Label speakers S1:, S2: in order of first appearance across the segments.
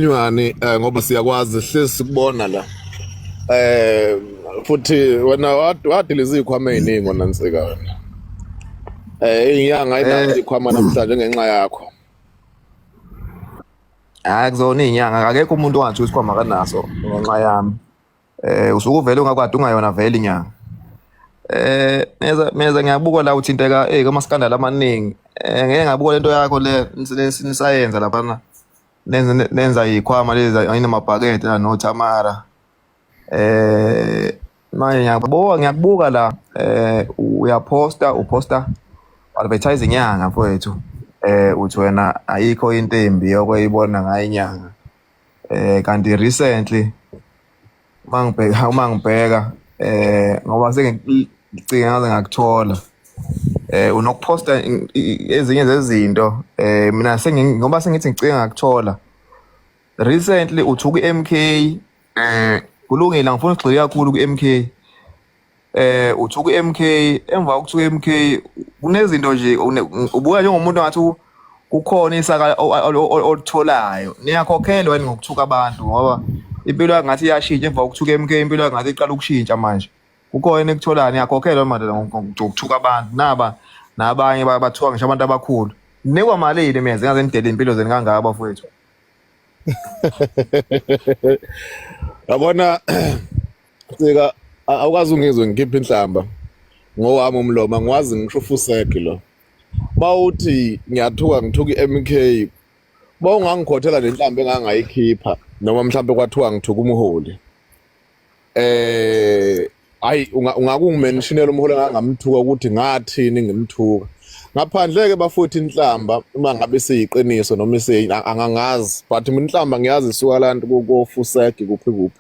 S1: Nywani ngoba siyakwazi hlezi sikubona la. Eh futhi wena wadiliza izikhwama eziningi wena Nsika wena. Eh inyanga ayinazo izikhwama namhlanje ngenxa yakho.
S2: Hayi kuzona iy'nyanga akekho umuntu ongathi isikhwama akanaso ngenxa yami. Usuke uvele ungakwadi ungayona vele inyanga. Meza meza ngiyabuka la uthinteka kuma-scandal amaningi. Ngeke ngabuka lento yakho le nisayenza laphana. Nenza nenza izikhwama lezi ayinamabhakede la noThamara. Eh manje ngiyakubuka ngiyakubuka la uyaposta uposta advertise inyanga mfowethu. Uthi wena ayikho into embi okweyibona ngayo inyanga. Kanti recently uma ngibheka uma ngibheka ngoba sengicinga ngaze ngakuthola unokuphosta ezinye zezinto mina ngoba sengithi ngicinga ngakuthola recently uthuka i-MK kulungile angifuni ukugxila kakhulu ku-MK uthuka i-MK emva kokuthuka i-MK kunezinto nje ubuka njengomuntu ngathi kukhona isaka olitholayo niyakhokhelwa yini ngokuthuka abantu ngoba impilo yakho ngathi iyashintsha emva kokuthuka i-MK impilo yakho ngathi iqala ukushintsha manje kukhona enikutholayo niyakhokhelwa manje ngokuthuka abantu naba nabanye bathuka ngisho abantu abakhulu nikwa malini mina zingaze nidele impilo zenu kangaka bafowethu.
S1: Yabona Nsika awukazi ungizwe ngikhipha inhlamba ngowami umlomo angiwazi ngisho ufusegi lo. Mawuthi ngiyathuka ngithuka i-MK bawungangikhothela nenhlamba engangayikhipha noma mhlambe kwathiwa ngithuka umholi. Hayi ungakungimentionela umholi engangamthuka ukuthi ngathini ngimthuka. Ngaphandle ke bafuthi inhlamba uma ngabe siyiqiniso noma angangazi but mina inhlamba ngiyazi isuka lantu kofusegi kuphi kuphi.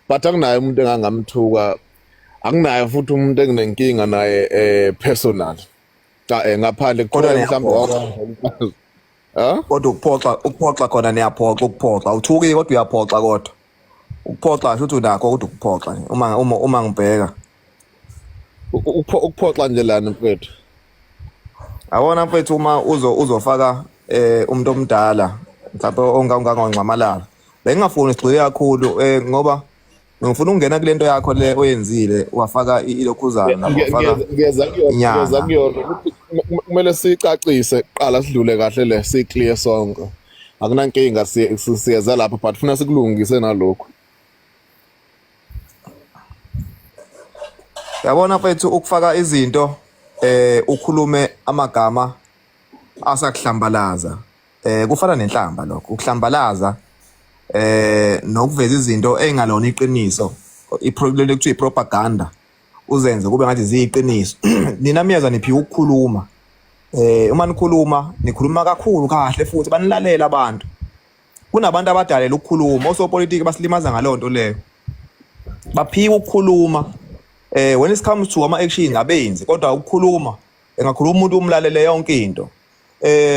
S1: But akunaye umuntu engangamthuka akunaye futhi umuntu enginenkinga naye personal. Cha ngaphandle
S2: Kodwa
S1: kuthiwa mhlawumbe
S2: niyaphoxa.
S1: Ha?
S2: Kodwa ukuphoxa ukuphoxa khona niyaphoxa ukuphoxa awuthuki kodwa uyaphoxa kodwa ukuphoxa shuthi unakho kodwa ukuphoxa nje uma uma uma ngibheka
S1: Ukuphoxa nje lana mfethu.
S2: Yabona mfethu uma uzo uzofaka umuntu omdala mhlawumbe ongangongxamalala bengingafuni sigxile kakhulu ngoba ngifuna ukungena kule nto yakho le oyenzile wafaka ilokhuzana lapho wafaka
S1: Ngiyeza kuyona ngiyeza
S2: inyanga.
S1: kuyona ukuthi kumele sicacise kuqala sidlule kahle le si-clear sonke. Akunankinga siyeza lapho but funa sikulungise nalokhu.
S2: Yabona mfethu ukufaka izinto ukhulume amagama asakuhlambalaza kufana nenhlamba lokho ukuhlambalaza nokuveza izinto engalona iqiniso lento ekuthiwa ipropaganda uzenze kube ngathi ziyiqiniso. Nina miyeza niphiwa ukukhuluma uma nikhuluma nikhuluma kakhulu kahle futhi banilalela abantu. Kunabantu abadalela ukukhuluma osopolitiki basilimaza ngaloo nto leyo baphiwa ukukhuluma when it comes to ama action abenzi kodwa ukukhuluma engakhuluma umuntu umlalele yonke into.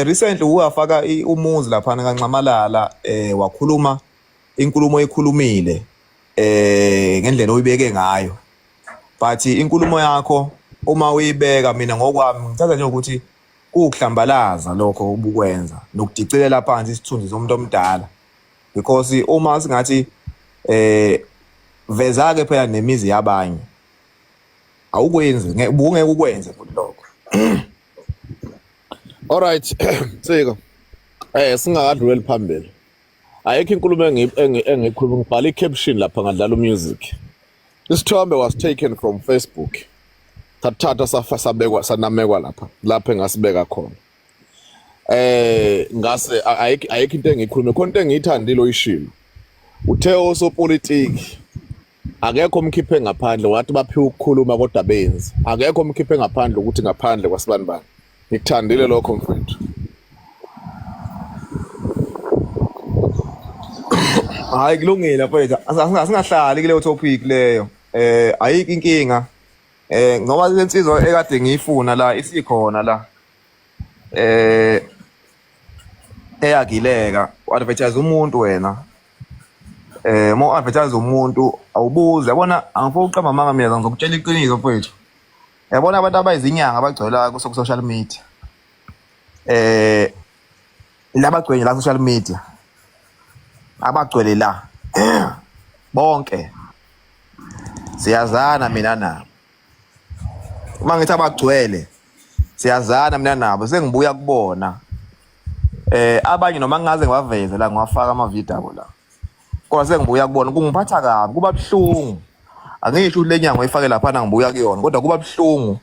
S2: Recently wafaka umuzi laphana kaNxamalala wakhuluma inkulumo ekhulumile ngendlela oyibeke ngayo but inkulumo yakho uma uyibeka mina ngokwami ngithatha njengokuthi kuwukuhlambalaza lokho ubukwenza nokudicilela phansi isithunzi somuntu omdala because uma singathi veza ke phela nemizi yabanye awukwenzi ubungeke ukwenze futhi lokho.
S1: Alright Nsika. Singakadluleli phambili. Ayikho inkulumo engikhuluma ngibhala i-caption lapha ngadlala umusic. Isithombe was taken from Facebook. Sathatha safa sabekwa sanamekwa lapha lapha engasibeka khona. Ngase ayikho into engiyikhulume khona into engiyithandile oyishilo. Uthe osopolitiki akekho omkhiphe ngaphandle wathi baphiwe ukukhuluma kodwa benzi. Akekho omkhiphe ngaphandle ukuthi ngaphandle kwasibanibani. Ngikuthandile lokho mfethu.
S2: Hayi kulungile mfethu asingahlali kuleyo topic leyo ayikho inkinga ngoba lensizwa ekade ngiyifuna la isikhona la eyagileka u-advertise umuntu wena uma u-advertise umuntu awubuze yabona angifuni ukuqamba amanga mina ngizokutshela iqiniso mfethu yabona abantu abayizinyanga abagcwele ku social media labagcwele la social media. Abagcwele la bonke siyazana mina nabo. Uma ngithi abagcwele siyazana mina nabo, sengibuya kubona. Abanye noma ngingaze ngibaveze la, ngiwafaka ama-video abo la, kodwa sengibuya kubona, kungiphatha kabi, kuba buhlungu. Angisho ukuthi le nyanga oyifake laphana ngibuya kuyona, kodwa kuba buhlungu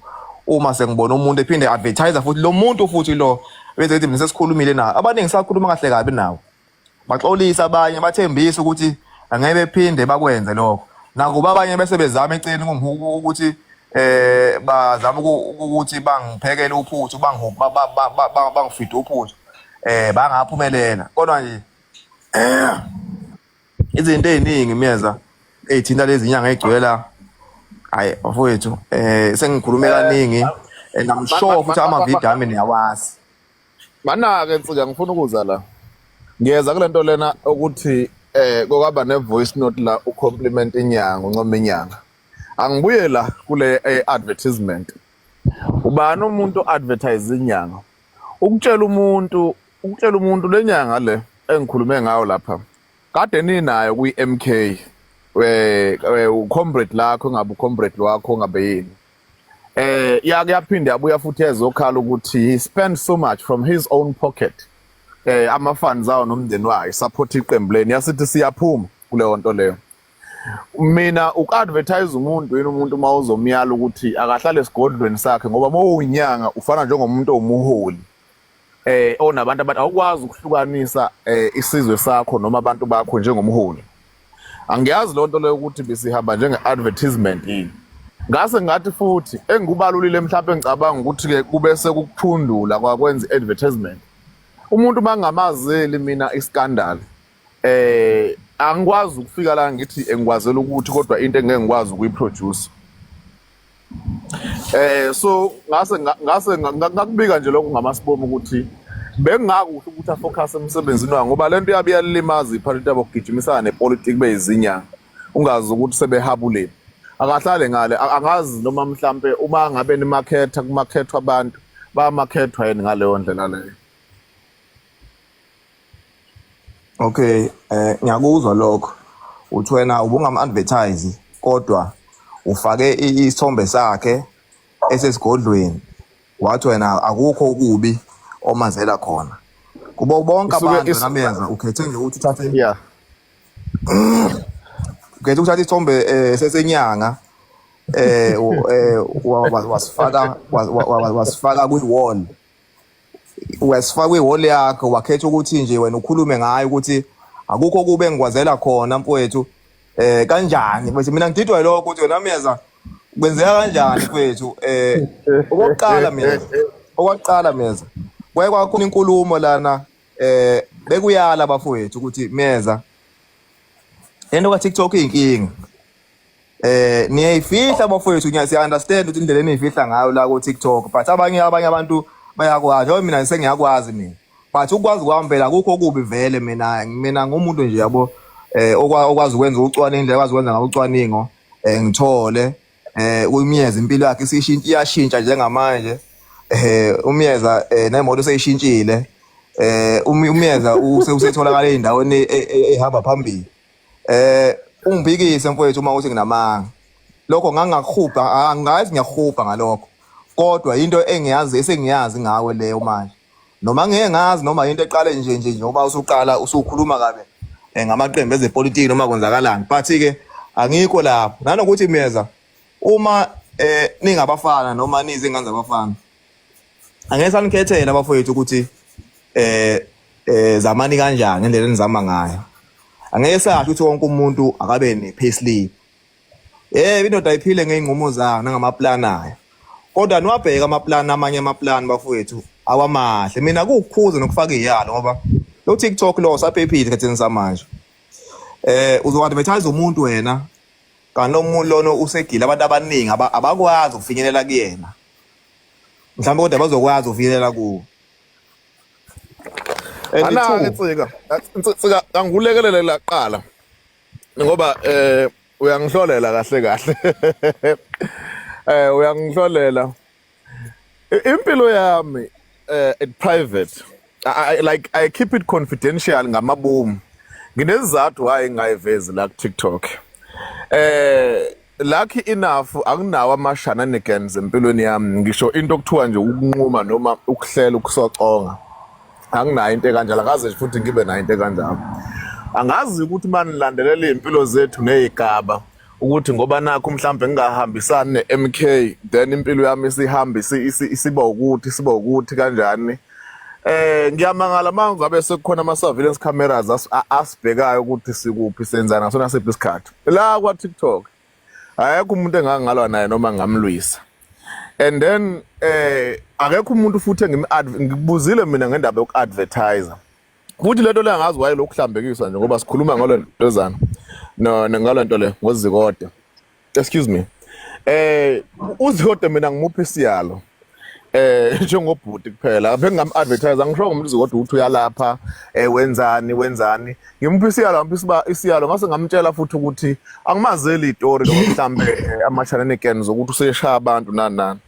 S2: uma sengibona umuntu ephinde advertise futhi lo muntu, futhi lo bese ethi mina sesikhulumile naye. Abaningi sakhuluma kahle kabi nawo, baxolisa abanye, bathembisa ukuthi angeke bephinde bakwenze lokho. Nakuba abanye bese bezama eceleni ukuthi bazama ukuthi bangiphekele uphuthu, bangifide uphuthu, bangaphumelela. Kodwa nje izinto ey'ningi, Myeza, ey'thinta lezi nyanga ey'gcwela, hayi bafowethu, sengikhulume kaningi and I'm sure futhi amavidiyo ami niyawazi.
S1: Mana-ke Nsika, ngifuna ukuza la, ngiyeza kule nto lena ukuthi kokaba ne-voice note la ucompliment inyanga, uncoma inyanga. Angibuye la kule advertisement. Ubani umuntu advertise inyanga? Ukutshela umuntu lenyanga le engikhulume ngayo lapha kade ninayo kwi-MK, ucomrade lakho, ngabe ucomrade wakho, ngabe yini, yake yaphinda yabuya futhi ezokhala ukuthi he spent so much from his own pocket, ama funds awo nomndeni wakhe, support iqembu leni, yasithi siyaphuma kuleyo nto leyo. Mina uku-advertise umuntu yini? Umuntu uma uzomyala ukuthi akahlale esigodlweni sakhe, ngoba uma uyinyanga ufana njengomuntu owumuholi onabantu abantu, awukwazi ukuhlukanisa isizwe sakho noma abantu bakho njengomholi. Angiyazi lonto leyo ukuthi besihamba njenge-advertisement yini. Ngase ngathi futhi engikubalulile, mhlawumbe ngicabanga ukuthi-ke kube sekukuphundula kwakwenza i-advertisement. Umuntu bangamazeli mina iskandal, angikwazi ukufika la ngithi engikwazela ukuthi, kodwa into engeke ngikwazi ukuyiproduce. So ngase ngakubika nje lokho ngamasibomu ukuthi bengingakuhle ukuthi afocus emsebenzini wayo, ngoba lento yabe iyalimaza iphathi yabo, kugijimisana nepolitiki beyizinyanga, ungazi ukuthi sebehabuleni. Akahlale ngale. Angazi noma mhlambe uma ngabe nimakhetha, kumakhethwa abantu bayamakhethwa yini ngaleyo ndlela leyo.
S2: Okay, ngiyakuzwa lokho. Uthi wena ubungam-advertise, kodwa ufake isithombe sakhe esesigodlweni. Wathi wena akukho okubi omazela khona. Kubo bonke
S1: Isuke
S2: abantu namenza ukhethe nje ukuthi uthathe ukhethe ukuthatha isithombe sesenyanga, wasifaka kwi-wall, wasifaka kwi-wall yakho, wakhetha ukuthi nje wena ukhulume ngayo ukuthi akukho kube engikwazela khona, mfowethu. Kanjani bese mina ngididwa lokho ukuthi wena Myeza kwenzeka kanjani, mfowethu? Okokuqala Myeza, okokuqala Myeza, kwaye kwakhona inkulumo lana, bekuyala bafowethu ukuthi Myeza, lento ka TikTok iyinkinga, niyayifihla bafowethu. Ngiya understand ukuthi indlela eniyifihla ngayo la ku TikTok, but abanye abantu bayakwazi, njengoba mina sengiyakwazi mina, but ukwazi kwami phela akukho okubi vele. Mina ngumuntu nje, yabo, okwazi ukwenza ucwaningo, indlela okwazi ukwenza ngayo ucwaningo, ngithole uMyeza impilo yakhe isishintsha, iyashintsha njengamanje. UMyeza nemoto seyishintshile. UMyeza usetholakala ey'ndaweni ehamba phambili. Ungiphikise mfowethu uma uthi nginamanga. Lokho ngangakuhubha, angazi ngiyahubha ngalokho, kodwa into engiyazi esengiyazi ngawe leyo manje, noma ngeke ngazi noma into eqale nje njengoba usuqala usukhuluma kabi ngamaqembu ezepolitiki noma kwenzakalani, but ke angikho lapho. Nanokuthi Myeza, uma ningabafana noma nizingane zabafana, angeke sanikhethela abafowethu ukuthi zamani kanjani ngendlela enizama ngayo. Angeke sasho ukuthi wonke umuntu akabe ne-payslip. Yebo, indoda ayiphile ngey'nqumo zayo nangamaplani ayo, kodwa niwabheke amaplani, amanye amaplani bafowethu awamahle. Mina kuwukukhuza nokufaka iy'yalo, ngoba lo TikTok lo usaphephile esikhathini samanje. Uzo-advertise umuntu wena, kanti lo muntu lona usegile, abantu abaningi abakwazi ukufinyelela kuyena mhlawumbe, kodwa bazokwazi ukufinyelela kuwo. And
S1: Ana-ke
S2: two,
S1: Nsika, Nsika, angikulekelele la kuqala ngoba uyangihlolela kahle kahle, uyangihlolela. Impilo yami at private, I, like I keep it confidential ngamabomu. Nginesizathu why ngingayivezi la ku TikTok. Lucky enough anginawo ama shenanigans empilweni yami, ngisho into okuthiwa nje ukunquma noma ukuhlela ukusoconga. Anginayo into ekanjalo, akaze futhi ngibe nayo into ekanjalo. Angazi ukuthi manilandelela izimpilo zethu nezigaba ukuthi ngoba nakho mhlambe ngingahambisani ne-MK, then impilo yami isihamba isiba ukuthi siba ukuthi kanjani. Ngiyamangala mangabe sekukhona ama surveillance cameras asibhekayo ukuthi sikuphi, senzani ngasona siphi isikhathi. La kwa TikTok ayekho umuntu engangalwa naye noma ngamlwisa. And then akekho umuntu futhi ngibuzile mina ngendaba yoku-advertise. Futhi lento le angazi waye lokuhlambekiswa nje ngoba sikhuluma ngalo ntozana. No, ngalo nto le ngoZikode. Excuse me. UZikode mina ngimuphi isiyalo. Njengobhuti kuphela bengingam advertise, angisho ngomuntu uZikode ukuthi uyalapha, wenzani wenzani. Ngimuphi isiyalo, ngimuphi isiyalo, ngase ngamtshela futhi ukuthi angimazeli istory lo mhlambe ama shenanigans ukuthi useshaya abantu nani nani.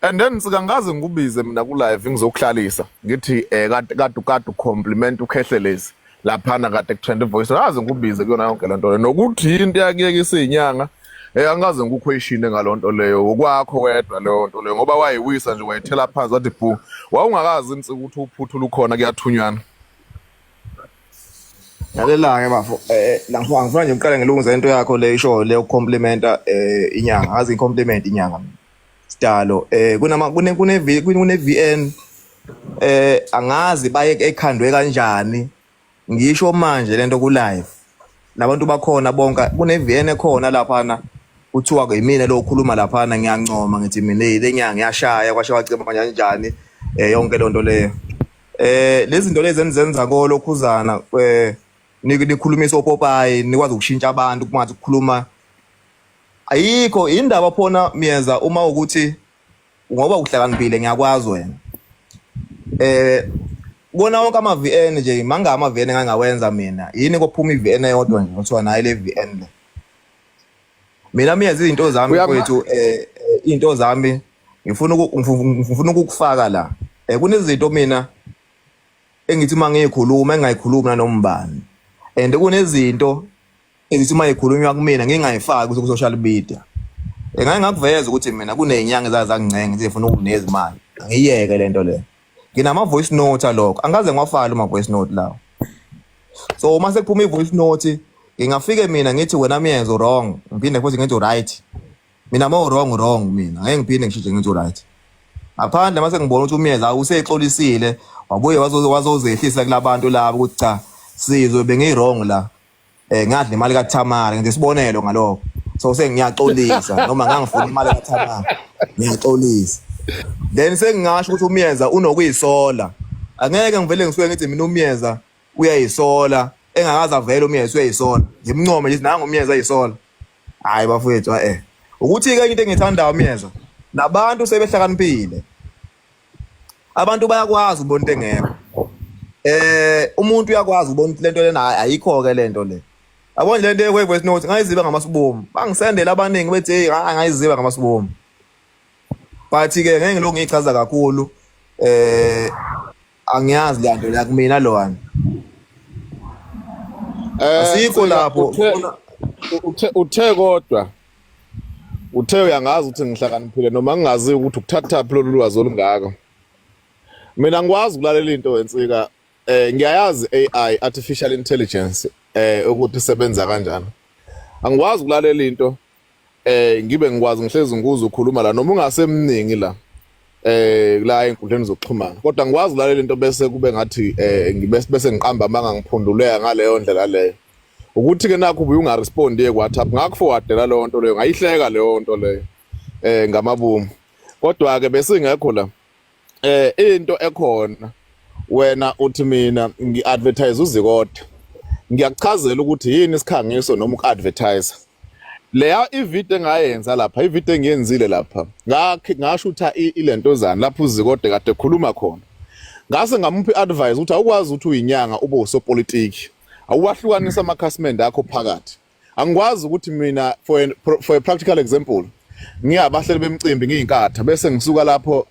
S1: And then sika ngaze ngikubize mina ku live ngizokuhlalisa ngithi kade kade kade compliment uKhehlelezi laphana kade kutrend voice, ngaze ngikubize kuyona yonke lento leyo nokuthi into yakuyeka isinyanga, angikaze ngikuquestion ngalonto leyo, okwakho wedwa leyo nto leyo, ngoba wayiwisa nje wayithela phansi wathi bhu, wawungakazi insika ukuthi uphuthula ukhona kuyathunywana.
S2: Lalela-ke bafo, la ngifuna nje ngiqale ngilungise into yakho le isho le ukucomplimenta inyanga, ngazi i-compliment inyanga sidalo, kunama kune kune kune VN, angazi baye ekhandwe kanjani, ngisho manje lento ku live labantu bakhona bonke, kune VN ekhona laphana kuthiwa yimina lo okhuluma laphana, ngiyancoma ngithi mina le nyanga iyashaya kwasha kwacima kanjani njani, yonke lonto leyo. Lezi zinto lezi enizenza kolokhuzana, nikhulumisa opopayi, nikwazi ukushintsha abantu kungathi ukukhuluma ayikho indaba phona. Miyeza, uma ukuthi ngoba uhlakaniphile, ngiyakwazi wena, kona wonke ama VN nje manga ama VN engangawenza mina, yini kophuma i-VN eyodwa nje kuthiwa nayi le VN le? Mina Miyeza, izinto zami mfowethu, izinto zami ngifuna ukukufaka la, kunezinto mina engithi uma ngiyikhuluma engingayikhulumi nanoma ubani, and kunezinto ezithi uma ikhulunywa kumina ngingayifaki ku social media. Ngake ngakuveza ukuthi mina kunezinyanga ezazangincenga zifuna ukuneza imali, angiyeke lento le. Nginama voice note alokho, angikaze ngiwafake ama voice note lawo. So uma sekuphuma i-voice note, ngingafike mina ngithi wena Miyenzo wrong, ngiphinde futhi ngithi right. Mina uma wrong, wrong, mina ngeke ngiphinde ngishintshe ngithi right, ngaphandle mase ngibona ukuthi uMiyeza usexolisile, wabuye wazozehlisa kulabantu laba ukuthi cha sizwe, bengiyi-wrong la, ngadla imali kaThamara, ngenze isibonelo ngalokho, so sengiyaxolisa, noma ngangifuna imali kaThamara, ngiyaxolisa. Then sengingasho ukuthi uMiyeza unokuyisola. Angeke ngivele ngisuke ngithi mina uMiyeza uyayisola engakaze avele uMiyeza uyayisola, ngimncome nje nangu uMiyeza ayisola. Hayi bafowethu, ukuthi-ke into engiyithandayo Miyeza, nabantu sebehlakaniphile, abantu bayakwazi ukubona into engekho. Umuntu uyakwazi ukubona ukuthi lento lena ayikho ke lento le. Yabona lento ye voice note, ngayiziba ngamasibomu, bangisendela abaningi bethi hey, ngayiziba ngamasibomu, but ke ngeke ngilokhu ngiyichaza kakhulu, angiyazi le nto la kumina lona. Asikho lapho.
S1: Uthe kodwa uthe uyangazi ukuthi ngihlakaniphile noma ngingazi ukuthi ukuthathaphi lolu lwazi olungaka. Mina ngikwazi ukulalela into ensika, ngiyayazi AI, artificial intelligence, ukuthi isebenza kanjani. Angikwazi ukulalela into ngibe ngikwazi ngihlezi ngikuza ukhuluma la noma ungasemningi la la enkundleni zokuxhumana, kodwa ngikwazi ukulalela into bese kube ngathi ngibe bese ngiqamba amanga, ngiphunduleka ngaleyo ndlela leyo. Ukuthi ke nakho ubuye ungarespondi ku WhatsApp, ngakuforwardela leyo nto leyo, ngayihleka leyo nto leyo ngamabomu, kodwa ke besingekho la. Into ekhona, wena uthi mina ngi-advertise uZikode, ngiyakuchazela ukuthi yini isikhangiso noma uku-advertise. Leya ivideo engayenza lapha, ivideo engiyenzile lapha, ngashutha ilentozana lapho uZikode kade ekhuluma khona, ngase ngamupha i-advice ukuthi awukwazi ukuthi uyinyanga ube usopolitiki, awuwahlukanisa amakhasimende akho phakathi. Angikwazi ukuthi mina, for a practical example, ngiyabahleli bemcimbi ngiyinkatha, bese ngisuka lapho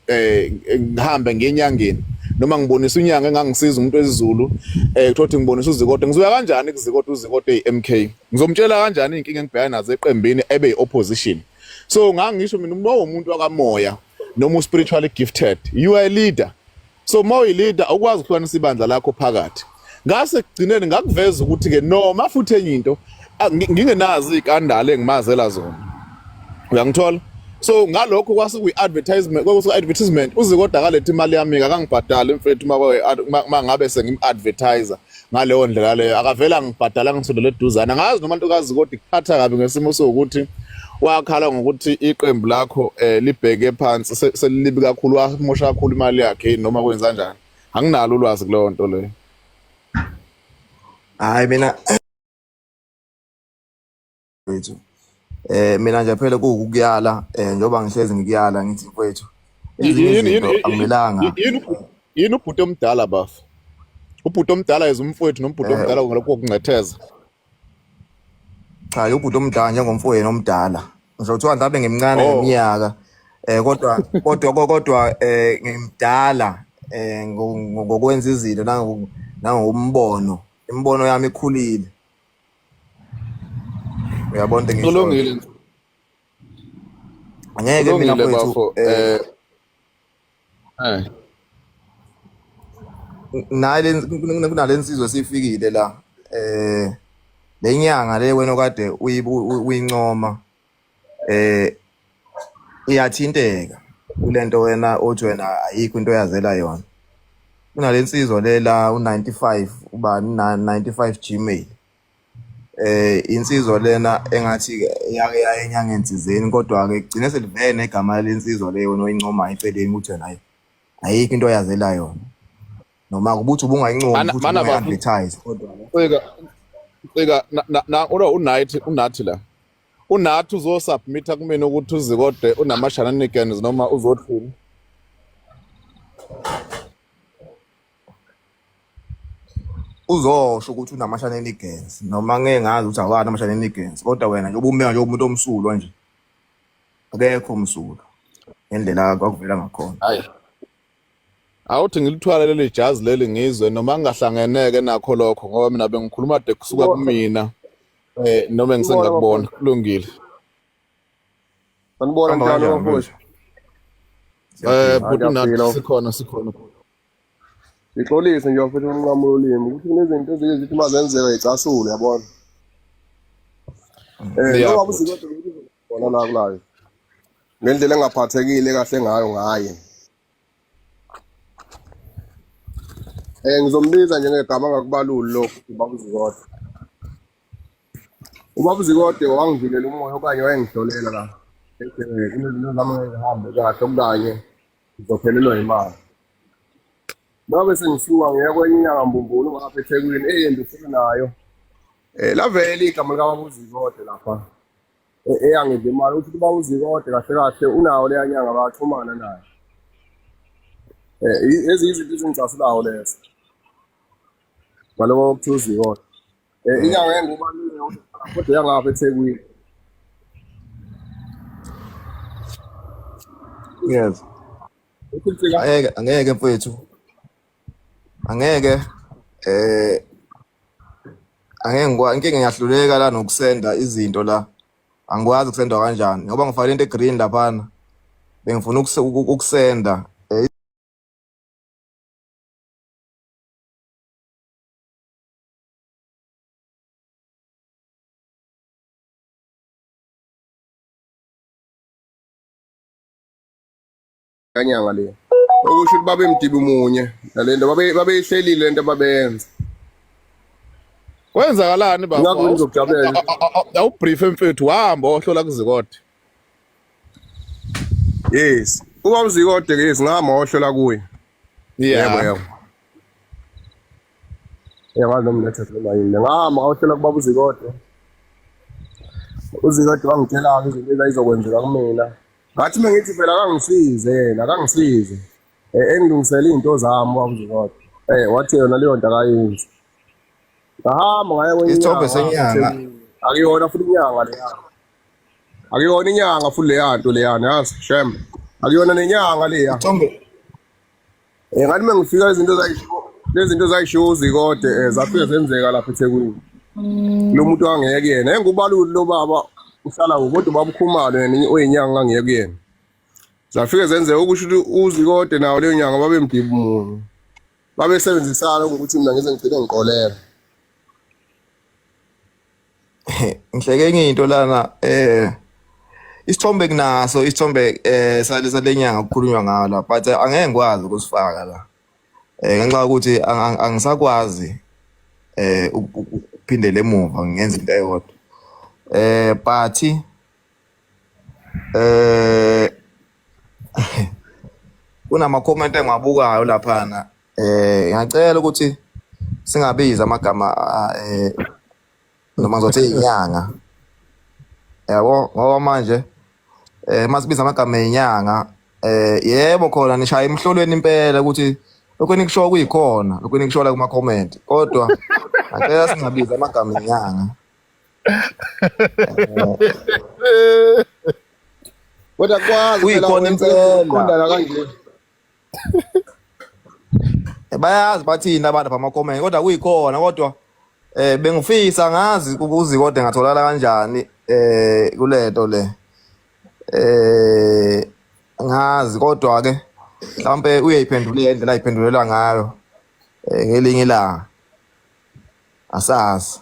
S1: ngihambe ngiyenyangeni. Noma ngibonisa unyanga engangisiza umuntu wesiZulu, kuthiwa ukuthi ngibonisa uZikode. Ngizoya kanjani kuZikode, uZikode eyi-MK? Ngizomtshela kanjani iy'nkinga engibhekana nazo eqembini ebe yi-opposition? So ngangisho mina, uma uwumuntu wakamoya noma u-spiritually gifted, you are a leader. So uma uyi-leader awukwazi ukuhlukanisa ibandla lakho phakathi. Ngase kugcineni ngakuveza ukuthi-ke noma futhi enye into ngingenazo iy'kandala engimazela zona, uyangithola? So ngalokho kwase kuyi-advertisement, kwakuyi-advertisement. Uzikodwa akaletha imali yami, akangibhadali mfethu. Uma ngabe sengim-advertiser ngaleyo ndlela leyo, akavele angibhadala, ngisondele eduzane. Angazi noma ntokazi, kodwa ikuphatha kabi ngesimo sokuthi wakhala ngokuthi iqembu lakho libheke phansi, selilibi kakhulu, wamosha kakhulu imali yakhe, noma kwenza kanjani? Anginalo ulwazi kuleyo nto leyo.
S2: Hayi, mina mfethu, mina nje phela kuwukuyala, njengoba ngihlezi ngikuyala ngithi mfethu, ezinye izinto akumelanga.
S1: Yini ubhuti omdala bafa? Ubhuti omdala is umfowethu nombhuti omdala ngalokho kokungcetheza.
S2: Cha, ubhuti omdala njengomfowenu omdala. Ngisho kuthiwa mhlawumbe ngimncane ngeminyaka, kodwa ngimdala ngokwenza izinto nangokumbono. Imibono yami ikhulile. Uyabona into engishoyo?
S1: Kulungile.
S2: Angeke mina
S1: Kulungile
S2: mfowethu
S1: bafo.
S2: Naye kunale nsizwa esifikile la, le nyanga le wena okade uyincoma, iyathinteka kulento wena othi wena ayikho into oyazela yona. Kunale nsizwa le la u95 ubani 95 Gmail, insizwa lena engathi yake yaye enyangeni thizeni, kodwa ke kugcine selivele negama lensizwa leyo wena oyincomayo eceleni ukuthi wena ayikho into oyazela yona, noma kubuthi ubungayincomi futhi
S1: Mana bafo.
S2: ubungayi-advertise kodwa
S1: Cika cika na unathi, unathi la, unathi uzosubmitha kumina ukuthi uZikode unama-shenanigans noma uzothini.
S2: Uzosho ukuthi unama-shenanigans noma ngeke ngazi ukuthi awani ama-shenanigans, kodwa wena nje ubumeka nje umuntu omsulwa nje, akekho msulwa ngendlela kwakuvela ngakhona.
S1: Hayi, awuthi ngilithwale leli jazi leli ngizwe noma ngingahlangeneke nakho lokho, ngoba mina bengikhuluma de kusuka kumina, noma
S3: Sanibona
S1: ngisengakubona.
S3: bafowethu.
S1: Kulungile.
S3: Sanibona,
S2: Hamba
S3: njalo
S2: kanjani
S3: bafowethu?
S2: mfethu? Siyaphila.
S3: Hayi,
S1: Bhuti unathi,
S3: ngiyaphila.
S1: sikhona, sikhona.
S3: Ngixolise nje bafethu unqamula ulimi ukuthi kunezinto ezike zithi uma zenzeka zicasule, yabona.
S1: Ya
S3: Njengoba
S1: bhuti.
S3: uZikode khona la kulayo. Ngendlela engaphathekile kahle ngayo ngaye. Ngizombiza nje ngegama ngakubaluli lokho, ubaba uZikode. Ubaba uZikode wangivulela umoya okanye wayengihlolela la. Ethi kunezinto zami ngeke zihambe kahle okanye ngizophelelwa imali. Ngabe sengisuka ngiya kwenye inyanga mbumbulu ngapha eThekwini eyembi futhi nayo. Lavela igama likababa uZikode lapha. Eyangidla imali ukuthi ubaba uZikode kahle kahle unawo leya nyanga, bayaxhumana naye. Ezinye izinto ezingicasulayo lezo. Ngaloko okuthiwa uZikode. Inyanga engubalule kodwa yangapha eThekwini.
S2: Yes.
S3: Uthi
S2: Angeke, angeke mfethu. Angeke, angeke ngikwa inkinga, ngiyahluleka la nokusenda izinto la. Angikwazi ukusenda kanjani ngoba ngifake into egreen laphana. Bengifuna ukusenda
S3: kanyanga le. Okusho ukuthi babemdibi munye nalento babeyihlelile lento ababeyenza.
S1: Kwenzakalani bafo?
S3: Ngakho ngizokujabulela.
S1: Awubrief mfethu, wahamba ohlola kuZikode.
S3: Yes. Ubaba uZikode ke, yes, ngihamba ohlola kuye. Yebo yebo. Uyakwazi noma nethe noma yini. Ngihamba ngawuhlola kubaba uZikode. UZikode wangitshela-ke izinto ezayizokwenzeka kumina. Ngathi uma ngithi phela akangisize yena, akangisize. Engilungisele iy'nto zami ubaba uZikode. Wathi yona leyo nto akayenzi. Ngahamba ngaya kwenye
S2: Isithombe
S3: inyanga
S2: senyanga.
S3: eThekwini. Akuyona futhi inyanga leya. Akuyona inyanga futhi leya nto leyana, yazi shem. Akuyona nenyanga leya.
S2: Isithombe.
S3: Ngathi uma ngifika izinto zayishiwo lezinto zayishiwo uZikode zafike zenzeka lapha eThekwini. Lo muntu angeke kuyena. Engubaluli lo baba uhlala kodwa ubaba uKhumalo yena oyinyanga ngangeke kuyena. Zafike zenzeka ukusho ukuthi uZikode nawo leyo nyanga babemdibu munye. Babesebenzisana ukuthi mina ngize ngigcine ngiqolela.
S2: Ngihleke enye into lana isithombe kunaso isithombe salesa lenyanga kukhulunywa ngayo la but angeke ngikwazi ukusifaka la ngenxa yokuthi angisakwazi ukuphindela emuva ngenza into eyodwa but kunama comment engiwabukayo laphana ngiyacela ukuthi singabizi amagama noma ngizothi inyanga yabo ngoba manje masibiza amagama enyanga yebo khona nishaya emhlolweni impela ukuthi lokho enikusho kuyikhona lokho enikusho la kuma comment kodwa ngicela singabizi amagama enyanga.
S3: Kodwa kwazi phela
S2: Kuyikhona impela.
S3: Qondana kanje.
S2: Bayazi bathini abantu ama comment kodwa kuyikhona kodwa bengifisa ngazi ukuzi kodwa ngatholakala kanjani kulento le ngazi kodwa ke mhlambe uyayiphendulela indlela ayiphendulela ngayo ngelinye ilanga asazi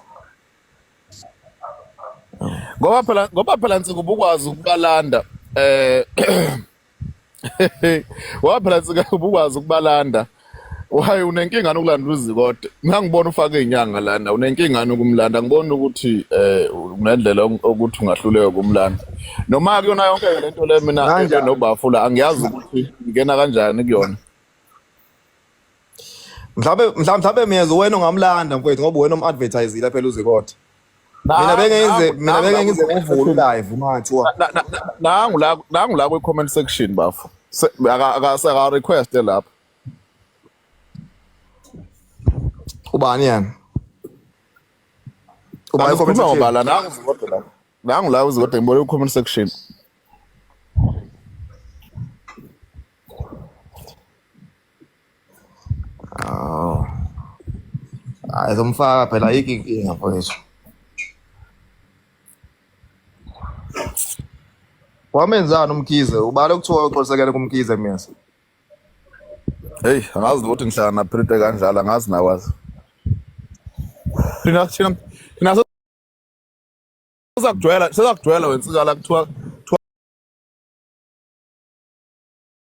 S1: Ngoba phela Nsika ubukwazi ukubalanda ngoba phela Nsika ubukwazi ukubalanda. Why unenkinga nokulanda uZikode? Ngangibona ufake inyanga lana, unenkinga nokumlanda. Ngibona ukuthi unendlela ukuthi ungahluleka ukumlanda. Noma kuyona yonke lento le mina
S2: Kanjani?
S1: nobafula angiyazi ukuthi ngena kanjani kuyona.
S2: Mhlambe miyeza wena ungamlanda mfowethu ngoba wena umadvertisile phela uZikode. Mina bengenze mina benge ngize ngivule live uma kuthiwa
S1: Nangu la kwi comment section bafo. Aka request lapha.
S2: Ubani yena? Ubani comment
S1: Ukhuluma
S2: section?
S1: ngoba la nangu uZikode la. Nangu la uZikode ngibone ku comment section.
S2: Oh. Hayi zomfaka phela ayikho inkinga mfowethu. Wamenzani uMkhize? Ubale kuthiwa uxolisekele kuMkhize mina.
S1: Hey, angazi ukuthi ngihlala na Prete kanjalo, angazi nakwazi. Thina sezakujwayela wensika la kuthiwa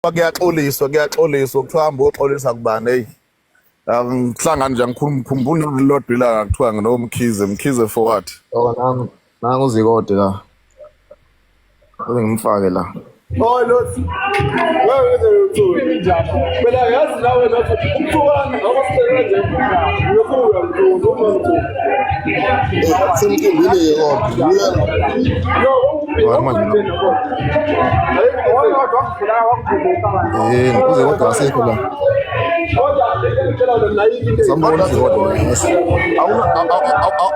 S1: kuyaxoliswa kuthiwa hamba uyoxolisa kubani. Hey, angihlangani nje, angikhulumi lilodwa ilanga kuthiwa nginoMkhize Mkhize for what?
S2: Oh nangu uZikode la. Kuze ngimfake la.
S4: Oh Lothi. Wewe wenze phela yazi nawe Lothi ukuthukana ngoba sibhekene nje uyofuya mntu uma mntu.
S5: Semcimbini kodwa
S4: Yo,
S2: Hayi manje. UZikode asekho la. Sambona uZikode. Yes.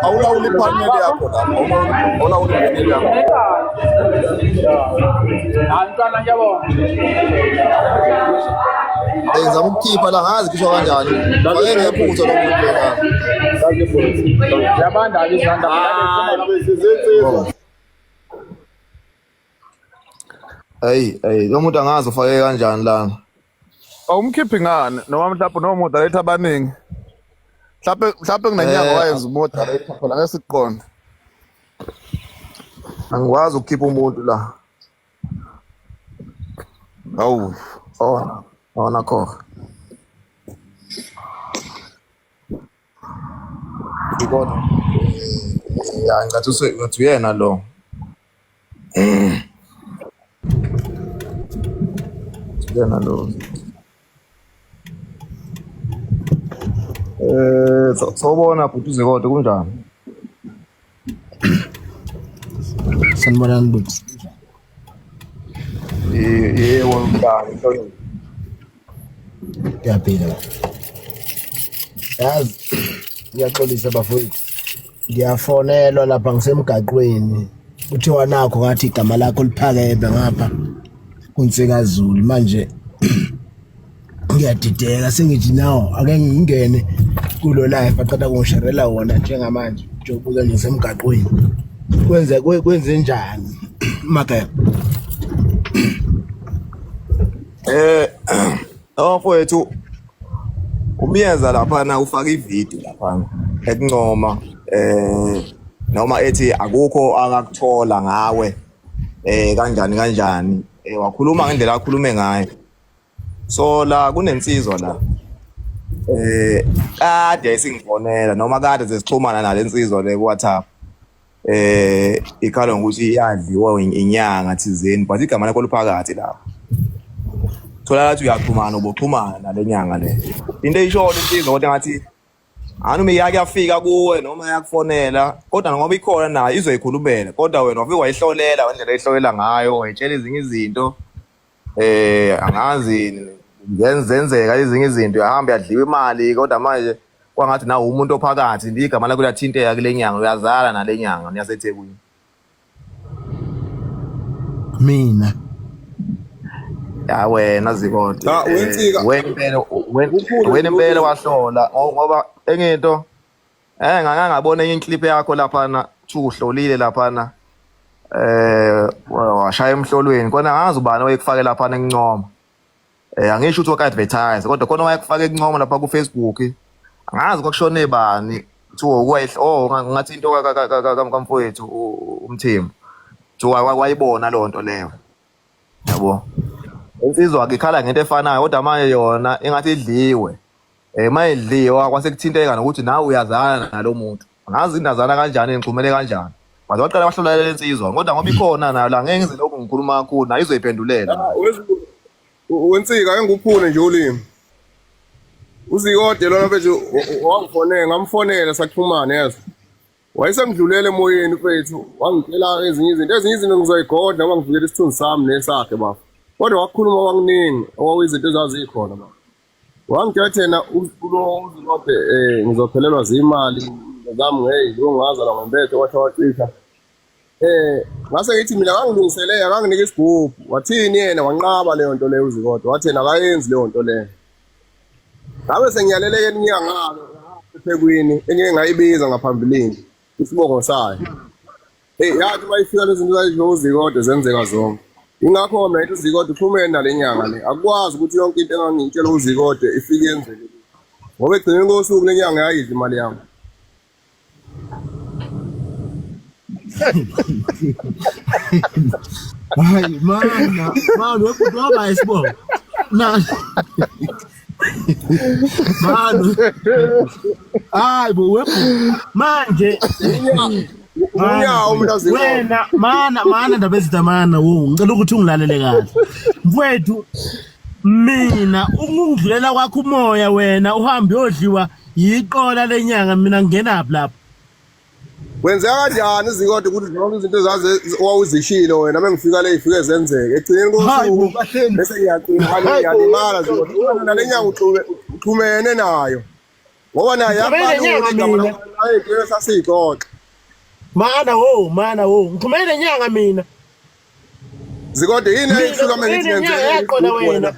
S1: Awulawuli ipanel yakho lapho, awulawuli ipanel yakho.
S2: Ngizama ukukhipha la ngazi khishwa kanjani. Fake ngephutha lo muntu la.
S4: Yabanda izandla.
S2: Oh. Hey, hey, lo muntu angazi ufake kanjani lana.
S1: Awumkhiphi ngani noma mhlawumbe noma moderator abaningi? Mhlawumbe kunenyanga wayenza umoderator phela ngeke sikuqonde.
S2: Angikwazi ukukhipha umuntu la.
S1: Hawu.
S2: Oh, oh nakho. Ngibona. Ya, ngathi ngathi uyena lo. Uyena lo. Sawubona bhuti uZikode kunjani?
S6: Sanibonani bhuti.
S2: Yebo mntana, inhlonipho.
S6: Ngiyaphila. Yazi ngiyaxolisa bafowethu. Ngiyafonelwa lapha ngisemgaqweni. Kuthiwa nakho ngathi igama lakho liphakeme ngapha kuNsika Zulu manje. Ngiyadideka sengithi nawo ake ngingene kulo live aqeda kungisharela wona njengamanje njengoba nje semgaqweni. Kwenze kwenze njani Mageba?
S2: Eh mfowethu umyeza laphana ufaka ivideo laphana ekuncoma noma ethi akukho akakuthola ngawe kanjani kanjani wakhuluma ngendlela akhulume ngayo. So la kunensizwa la kade isingifonela noma kade sesixhumana nale nsizwa le ku WhatsApp. Ikhala ngokuthi iyadliwa inyanga thizeni but igama lakho liphakathi lapho. Thola lathi uyaxhumana uboxhumana nale nyanga le. Into eyishoyo insizwa kodwa ngathi anoma iyake yafika kuwe noma yakufonela kodwa ngoba ikhona nayo izoyikhulumela kodwa wena wafike wayihlolela ngendlela eyihlolela ngayo wayitshela ezinye izinto angazi zenzeka ezinye izinto yahamba yadliwa imali kodwa manje kwangathi nawe umuntu ophakathi igama lakho liyathinteka kule nyanga uyazala nale nyanga niyaseThekwini.
S6: Mina
S2: Ya wena Zikode.
S3: Cha, wensika.
S2: Wena impela
S3: Kukhulu
S2: wena impela
S3: lokhu.
S2: wahlola ngoba enye into ngake ngabona enye clip yakho laphana kuthiwa uhlolile laphana washaya emhlolweni kona angazi ubani oyekufake laphana ekuncoma. Angisho ukuthi waka-advertise kodwa khona wayekufaka ekuncoma lapha ku Facebook. Angazi kwakushone bani kuthiwa oh ngathi into kamfowethu uMthembu. Kuthiwa wayibona leyo nto leyo. Yabo. Insizwa ke ikhala ngento efanayo kodwa manje yona ingathi idliwe. Mayidliwa kwase kuthinteka nokuthi nawe uyazana nalo muntu. Angazi indazana kanjani ngixhumele kanjani. Waze waqala wahlola le nsizwa kodwa ngoba ikhona nayo la ngeke ngize lokhu ngikhuluma kakhulu nayo izoyiphendulela.
S3: Wensika engikuphule nje ulimi. Uzikode lona mfethu wangifonela ngamfonela saxhumana yazi. Wayesengidlulele emoyeni mfethu wangitshela ezinye izinto ezinye izinto ngizoyigodla ngoba ngivikela isithunzi sami nesakhe bafo. Kodwa wakhuluma kwakuningi okwakuyizinto ezazikhona bafo. Wangitshela thena ulo uzikode ngizophelelwa zimali zami hey ngizongazala ngembethe wathi wacisha. Ngase ngithi mina ngangilungiselele akanginike isigubhu wathini yena wanqaba leyo nto leyo uZikode wathi yena akayenzi leyo nto leyo. Ngabe sengiyaleleke inyanga eThekwini engike ngayibiza ngaphambilini isibongo sayo. Hey yathi mayifika lezi zinto zayisho uZikode zenzeka zonke. Ingakho mina ngithi uZikode uxhumene nale nyanga le. Akukwazi ukuthi yonke into engangiyitshela uZikode ifike yenzeke. Ngoba ekugcineni kosuku le nyanga yayidla imali yami.
S6: Hayi mana mana webhuti waba isibongo na mana hayi bo webhuti manje
S3: Unyawo umuntu azikode.
S6: wena mana mana ndaba ezitha mana wo ngicela ukuthi ungilalele kahle mfowethu mina ukungidlulela kwakho umoya wena uhambe uyodliwa yiqola lenyanga mina ngingenaphi lapho.
S3: Kwenzeka kanjani Zikode ukuthi zonke izinto ezazi owawuzishilo wena mengifika le ifike zenzeke ekugcineni kosuku bese ngiyaqina ngiyalimala Zikode nale nyanga uxhumene nayo ngoba naye
S6: Ngixhumene nenyanga mina.
S3: Ayinto sasiyixoxa.
S6: Mana wo mana wo ngixhumene nenyanga mina.
S3: Zikode yini eyihluka mengithi
S6: Mina nenyanga yaqola wena.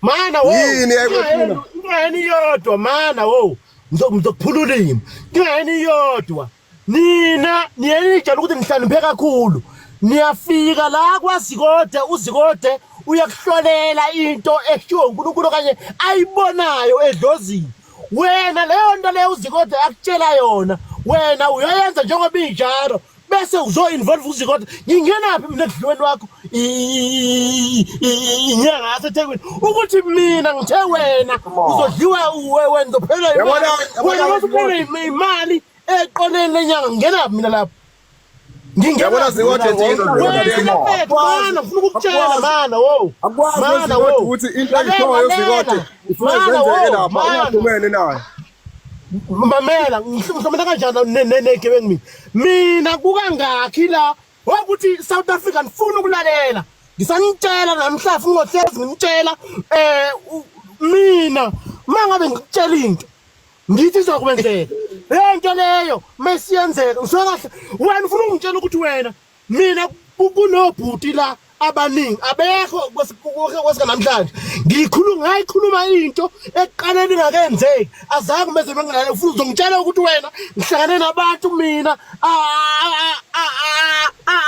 S6: Mana wo
S3: Yini eyayikuhlula?
S6: Ingane iyodwa mana wo ngizokuphula ulimi. Ingane iyodwa. Nina niyenijela ukuthi nihlakaniphe kakhulu. Niyafika la kwaZikode uZikode uyakuhlolela into eshiwo uNkulunkulu okanye ayibonayo edlozini. Wena leyo nto leyo uZikode akutshela yona wena uyoyenza njengoba injalo bese uzo-involve uZikode. Ngingenaphi mina ekudliweni wakho inyanga yaseThekwini ukuthi mina ngithe wena uzodliwa wena uzophela imali wena masuphelwe imali eqoleni lenyanga ngingenaphi mina lapho
S3: Yabona Zikode
S6: mana ngifuna ukukutshela mana wo
S3: Akwazi
S6: mana
S3: Zikode
S6: wo
S3: ukuthi into ayishoyo Zikode ifike zenzeke lapha ungaxhumene nayo.
S6: Mamela ngihlomela kanjani negebengu mina mina kukangakhi la ukuthi South Africa ngifuna ukulalela ngisanitshela namhla futhi ngohlezi nginitshela mina mangabe ngikutshela into ngithi izokwenzeka lento leyo mesiyenzeka ngisuka kahle wena ufuna ungitshela ukuthi wena mina kunobhuti la Abaningi abekho kwesikanamhlanje. Ngikhuluma ngayikhuluma into ekuqaleni ingakenzeki. Azange beze benginale futhi uzongitshela ukuthi wena ngihlangane nabantu mina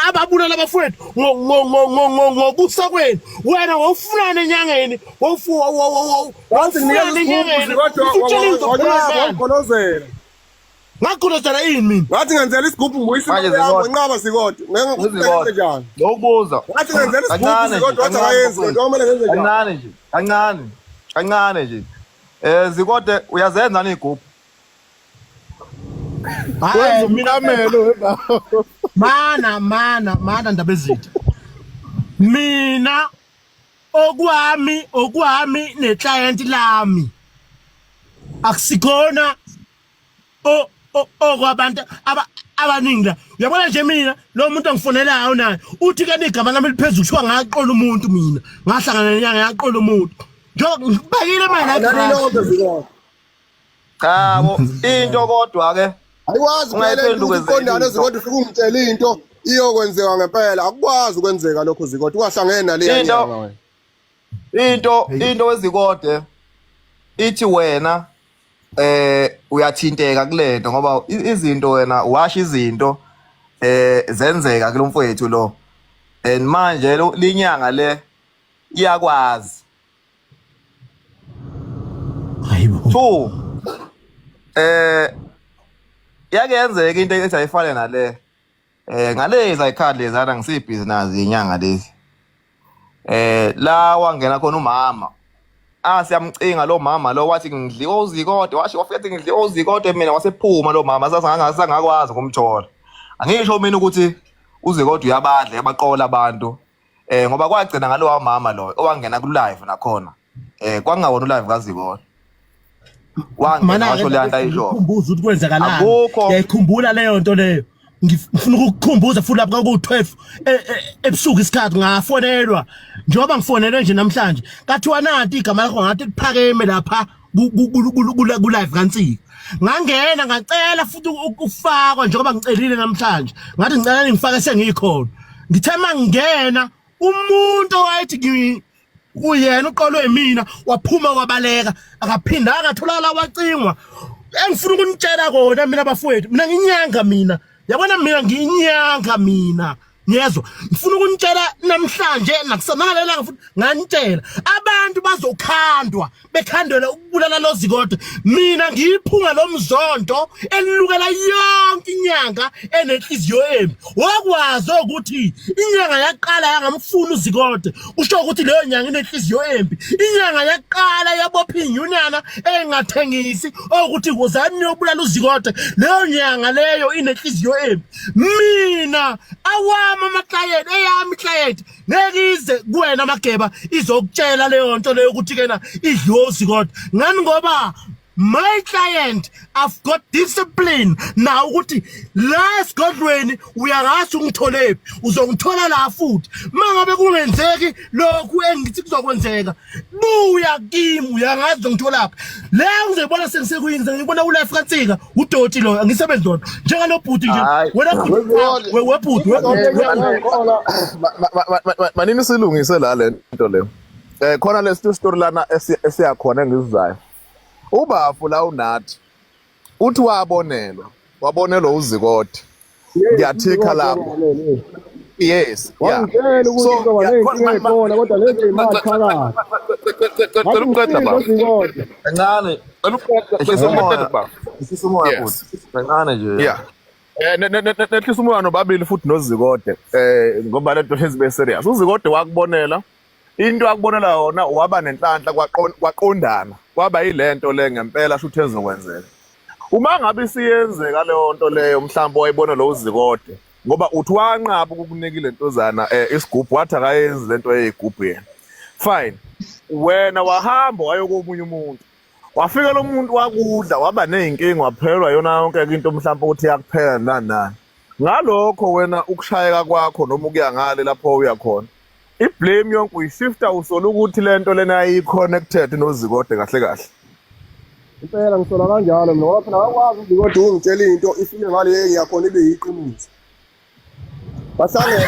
S6: ababulala abafowethu ngokusa kwenu. Wena wawufunani enyangeni? Wawufunani enyangeni? Usutshela into
S3: wangigolozela.
S6: Ngagolozela ini mina?
S3: Ngathi ngenzela isigubhu ngibuyisa
S2: Manje
S3: imali yami
S2: Zikode.
S3: nqaba Zikode. Ngeke
S2: Zikode.
S3: ngenze njani?
S2: Ngokubuza.
S3: Ngathi ngenzela isigubhu
S2: Kancane nje,
S3: Zikode wathi
S2: kancane
S3: akayenzi lento kumele ngenze njani?
S2: Kancane nje, kancane. Kancane nje. Eh Zikode uyazenza nigubhu.
S6: Hayi mina
S1: Umqamelo webaba.
S6: mana mana mana ndaba ezitha. Mina okwami okwami neclient lami akusikhona okwabantu abaningi la. Uyabona nje mina lo muntu ongifonelayo naye uthi ke igama lami liphezulu kuthiwa ngaqola umuntu mina ngahlangana nenyanga yaqola umuntu njengoba ngibhekile manje la
S3: Nani lonke Zikode.
S2: Cha bo into kodwa ke
S3: Ayikwazi phela into
S2: Ungayiphendukezeli
S3: ukuthi uqondane
S2: into.
S3: Zikode ufike ungitshele into iyokwenzeka ngempela. Akukwazi ukwenzeka lokho Zikode. Ungahlangene naleya
S2: Into-
S3: nyanga wena.
S2: into wezikode ithi wena uyathinteka kulento ngoba izinto wena washa izinto zenzeka kulomfowethu lo and manje linyanga le iyakwazi
S6: Hayibo.
S2: Two yake yenzeka into ethi ayifane nale ngalezi ayikhali lezana ngisibhizi nazo inyanga lezi la wangena khona umama siyamcinga lo mama lo wathi ngidliwa uZikode washo wafika ethi ngidliwa uZikode mina wasephuma lo mama sasangakwazi ukumthola. Angisho mina ukuthi uZikode uyabadla yabaqola abantu ngoba kwagcina ngalowa mama lo owangena ku live nakhona kwangawona u live kaZikode wangena
S6: Mana
S2: washo le nto ayisho
S6: ukukhumbuza ukuthi kwenzakalani.
S2: Akukho.
S6: Ngiyayikhumbula leyo nto leyo. Ngifuna ukukukhumbuza futhi lapha kwaku-12 ebusuku isikhathi ngafonelwa. Njengoba ngifonelwe nje namhlanje kathiwa nanti igama lakho ngathi liphakeme lapha ku live kaNsika. Ngangena ngacela futhi ukufakwa njengoba ngicelile namhlanje. Ngathi ngicela ningifake sengikhona. Ngithe mangena umuntu owayethi kuyena uqolwe mina waphuma wabaleka akaphindanga atholakala wacingwa. Engifuna ukunitshela kona mina bafowethu, mina nginyanga mina. Yabona mina nginyanga mina. Ngiyezwa ngifuna ukunitshela namhlanje nakusanalelanga futhi nganitshela abantu bazokhandwa bekhandelwa ukubulala lo Zikode. Mina ngiyiphunga lomzondo elilukela yonke inyanga enenhliziyo embi. Wakwazi ukuthi inyanga yaqala yangamfuna uZikode, kusho ukuthi leyo nyanga inenhliziyo embi. Inyanga yaqala yabopha inyunyana engathengisi ukuthi wozani niyobulala uZikode, leyo nyanga leyo inenhliziyo embi. Mina awami amaklayenti eyami client ngeke ize kuwena Mageba izokutshela leyo nto leyo ukuthi kena idliwe uZikode. Ngani ngoba my client I've got discipline na ukuthi la esigodlweni uyakazi ungitholephi, uzongithola la futhi. Mangabe kungenzeki lokhu engithi kuzokwenzeka, buya kimi, uyangazi uzongitholaphi. Le ngizoyibona sengisekuyini, ngibona u life kaNsika udoti lo, angisebenzi lona njengalo bhuti nje.
S2: Hayi.
S6: Wena bhuti, webhuti
S1: Manini silungise la le nto le. Khona le story lana esiyakhona engizizayo. Ubafu la unathi uthi wabonelwa uZikode. Ngiyathikha lapho. Yes, yeah.
S3: Wangitshela ukuthi
S1: So,
S3: kuzoba
S1: yeah,
S3: ney'nkinga ey'khona kodwa lezi y'mali phakathi.
S1: Cela ukuqeda baba.
S3: Zikode.
S2: Kancane.
S1: Cela ukuqeda,
S2: Ehlisa
S1: cela
S2: umoya.
S1: ukuqeda baba.
S2: Ehlisa umoya
S1: Yes.
S2: futhi. Kancane nje.
S1: Yeah. Nehlisa umoya nobabili futhi noZikode. Ngoba lento lezi serious. uZikode wakubonela into akubonela yona waba nenhlanhla kwaqondana. Kwaba yilento le ngempela shuthi ezokwenzeka. Uma ngabe isiyenzeka leyo nto leyo mhlawumbe wayibona lo uZikode ngoba uthi wanqaba ukukunika lentozana isigubhu wathi akayenzi lento eyigubhu yena. Fine. Wena wahamba wayokomunye umuntu. Wafika lo muntu wakudla waba nezinkinga waphelelwa yona yonke into mhlawumbe ukuthi yakuphela nani nani. Ngalokho wena ukushayeka kwakho noma ukuya ngale lapho uya khona. I-blame yonke uyishifta usola ukuthi lento lena ayi-connected noZikode kahle kahle.
S3: Impela ngisola kanjalo mina ngoba phela akakwazi uZikode ungitshela into ifike ngale ngiyakhona ibe yiqiniso. Bahlangene.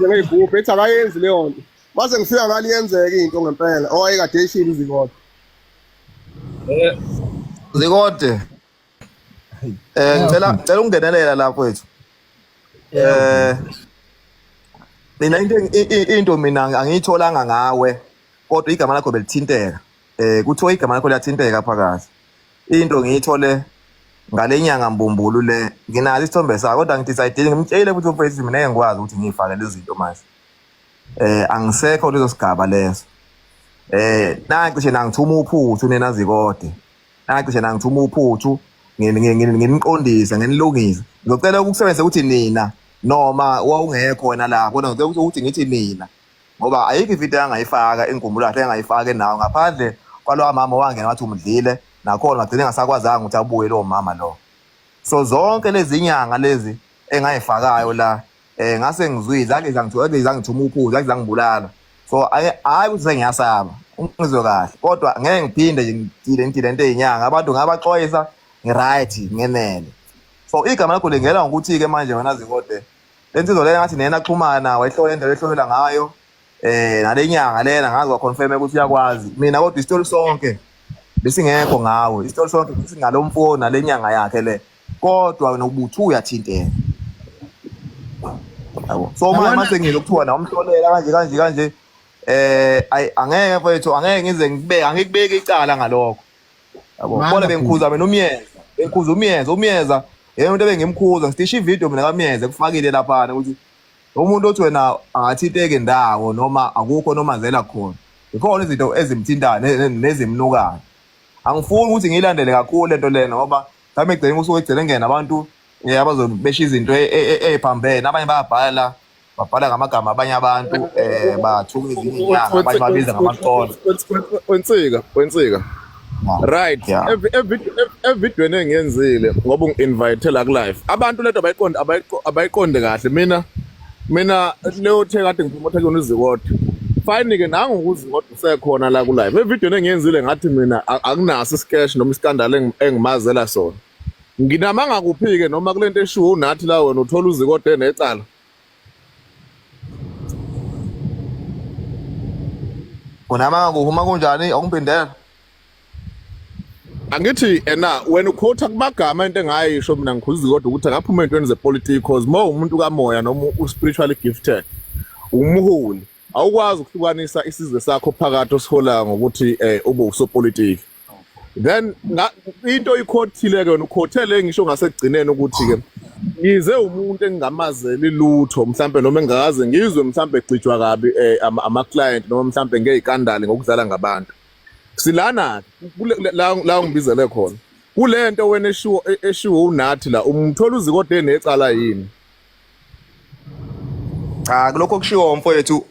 S3: Ngey'gubhu ethi akayenzi leyo nto. Mase ngifika ngale iyenzeka into ngempela owayekade eshilo uZikode.
S2: Zikode. Ngicela ukungenelela lapho wethu. Mina into mina angiyitholanga ngawe kodwa igama lakho belithinteka. Kuthiwa igama lakho liyathinteka phakathi. Into ngiyithole ngale nyanga mbumbulu le, nginaso isithombe sakho kodwa ngidecide ngimtshelile futhi umfethu mina ngeke ngikwazi ukuthi ngiyifake lezi zinto manje. Angisekho leso sigaba leso. Nacishe nangithuma uphuthu nina Zikode. Nacishe nangithuma uphuthu nginiqondise nginilungise. Ngizocela ukusebenzisa ukuthi nina noma wawungekho wena la kodwa ngicela ukuthi ngithi nina ngoba ayikho ividiyo angayifaka engikhumbula kahle engayifaka nawo ngaphandle kwalowa mama wangena wathi umdlile nakhona ngagcina engasakwazanga ukuthi abuye lowo mama lo. So zonke lezi nyanga lezi engayifakayo la ngase ngizwile zake zangithuka zangithuma uphuzu zake zangibulala. So hayi ukuthi sengiyasaba ungizwe kahle kodwa ngeke ngiphinde nje ngidile ngidile into eyinyanga abantu ngabaxwayisa ngiright ngenele. So igama lakho lingena ngokuthi ke manje wena Zikode lensizwa lena ngathi nena xhumana wayihlola indlela ehlolela ngayo nalenyanga lena ngazi waconfirm ukuthi uyakwazi. Mina kodwa isitori sonke besingekho ngawe, isitori sonke singalomfo nalenyanga yakhe le, kodwa nokuthi uyathinteka yabo. So manje mase ngizokuthiwa na umhlolela kanje kanje kanje angeke mfethu, angeke ngize ngibeke, angikubeki icala ngalokho yabo. Bona bengikhuza mina uMyeza, bengikhuza uMyeza, uMyeza yena umuntu ebengimkhuza ngistisha ivideo mina kaMyeza kufakile laphana ukuthi umuntu othi wena angathinteki ndawo noma akukho noma zela khona, ikhona izinto ezimthintayo nezimnukayo. Angifuni ukuthi ngiyilandele kakhulu lento lena ngoba mhlawumbe egcine kusuke egcine ngena abantu abazobesha izinto ey'phambene. Abanye bayabhala, babhala ngamagama abanye abantu bathuka ezinye iy'nyanga, abanye babiza ngamaqola.
S1: Wensika, wensika. Right. Evidweni engiyenzile ngoba ungi-invite la ku-live. Abantu lento abayiqonde abayiqonde kahle. Mina leyo the kade ngipromotha kuyona uZikode. Fine ke nangu uZikode usekhona la ku-live. Evidweni engiyenzile ngathi mina akunaso isikeshi noma iskandal engimazela sona. Nginamanga kuphi ke noma kulento eshiwo unathi la wena uthola uZikode necala.
S2: Unamanga kuhuma kunjani awungiphindela?
S1: Angithi ena wena ukhotha kumagama into engayisho mina ngikhuza kodwa ukuthi akaphuma entweni zepolitiki cause more umuntu kamoya noma u spiritually gifted umholi awukwazi ukuhlukanisa isizwe sakho phakathi osiholayo ngokuthi ube usopolitiki. Then into ikhothile ke wena ukhothele ngisho ngasekugcineni ukuthi ke ngize umuntu engingamazeli lutho mhlambe noma engakaze ngizwe mhlambe egcijwa kabi ama client noma mhlambe ngeyikandali ngokudlala ngabantu. Silana la ngibizele khona kulento wena eshiwo unathi la umthola uZikode necala yini?
S2: Cha kulokho kushiwo mfowethu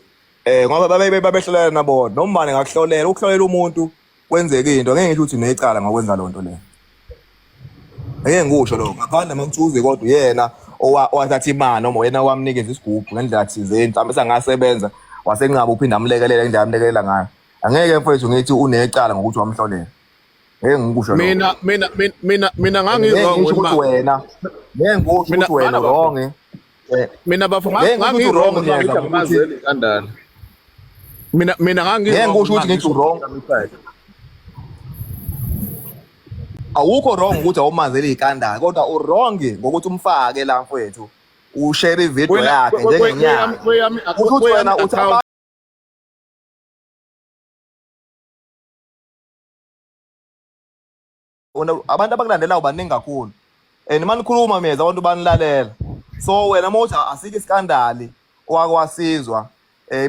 S2: ngoba babehlolela nabo noma ngakuhlolela ukuhlolela umuntu kwenzeka into ngeke ngisho ukuthi unecala ngokwenza lonto leyo. Ngeke ngikusho lokho ngaphandle uma kuthiwa kodwa uyena owathatha imali noma wena wamnikeza isigubhu ngendlela thizeni mhlawumbe sangasebenza wasenqaba uphinda amlekelele ngendlela amlekelela ngayo. Angeke mfowethu ngithi unecala ngokuthi wamhlolela. Ngeke ngikusho lokho.
S1: Mina ngangi-wrong
S2: ukuthi wena. Ngeke ngikusho ukuthi wena wrong.
S1: Mina bafo ngangi-wrong ngithi angimazeli kandala. Mina ngangi-wrong.
S2: Ngeke ngikusho ukuthi ngithi wrong. Awukho wrong ukuthi awumazeli ikandala kodwa u-wrong ngokuthi umfake la mfowethu. Ushare ivideo yakhe njengenyanga. Ukuthi wena uthi abantu abakulandelayo baningi kakhulu and manikhuluma meza abantu banilalela. So wena mawuthi asikho iskandali owakwasizwa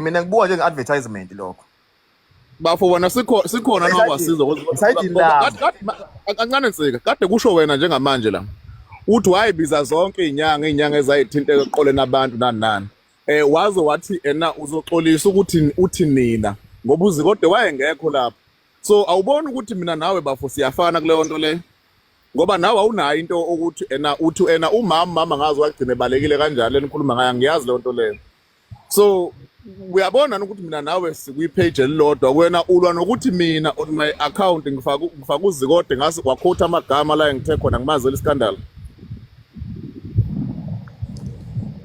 S2: mina ngibuka njenge advertisement lokho.
S1: Bafo wena sikhona nokwasizwa kancane nsika kade kusho wena njengamanje la uthi wayibiza zonke izinyanga ezayithinteka eqoleni abantu nani nani waze wathi ena uzoxolisa ukuthi uthi nina ngoba uZikode wayengekho lapho. So awuboni ukuthi mina nawe bafo siyafana kuleyo nto leyo ngoba nawe awunayo into ukuthi ena uthi ena umama mama ngazi wagcina ebalekile kanjani lenikhuluma ngayo angiyazi leyo nto leyo. So uyabona ukuthi mina nawe sikwi-page elilodwa, wena ulwa nokuthi mina on my account ngifaka ngifaka uZikode ngase wakhotha amagama la engithe khona ngimazela iskandal.